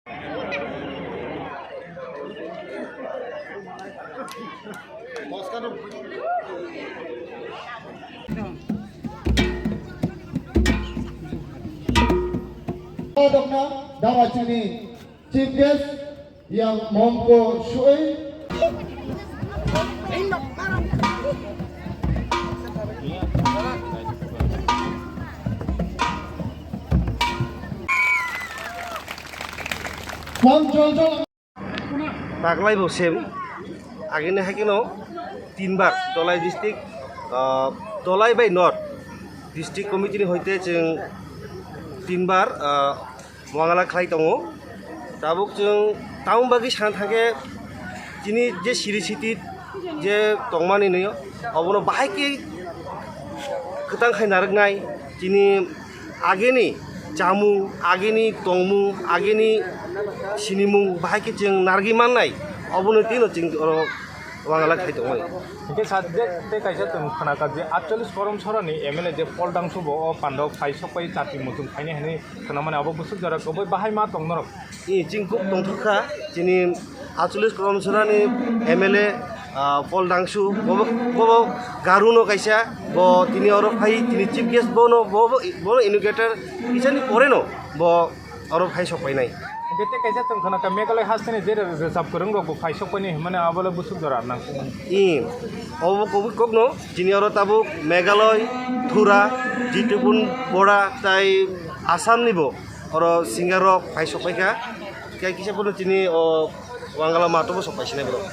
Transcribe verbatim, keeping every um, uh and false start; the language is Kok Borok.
Dokna dara chini chief guest yang mongko sui. Taklai bo same. Agini hai kheno tinbar Dholai district, ah, Dholai bai North district committee ni hoite chwng tinbar, ah, Wangala khlai tongo. Tabuk chwng tamung bagwi sana thangkhe chini je siri siti je tongmani nio obono bahai khe kwtang khai narwknai chini agini chamung, agini tongmung, agini sinimung bahai khe chwng narwgwi mannai, obono tino chwng oro Wangala khai tongmani. Hingke sa je tei kaisa chwng khna kha je atchollis korom sorani M L A je Paul Dangsu bo o pando phai sokpai chati muchung khainai hinwi khna mani abo bwswk jora kwbwi bahai ma tong norok. I chwng kuk tongthok kha chini atchollis korom sorani M L A, ah, Paul Dangsu, bobo, bobo Garu no kaisa, bo tini oro phai, tini chief guest bono, bobo, bono inaugurator kisani pore no bo oro phai sok painai. Hingke tei kaisa chwng khna kha Meghalaya hasteni je rwchap kwrwng rok bo phai sok painai hwnmani abo le bwswk jora nang. I obo kobui kokno chini oro tabuk Meghalaya, Tura, Jitupun, Bora tai Assam ni bo oro singer rok phai sok paikha. Khe kisa bono chini o Wangala mato bo sok paisinai borok.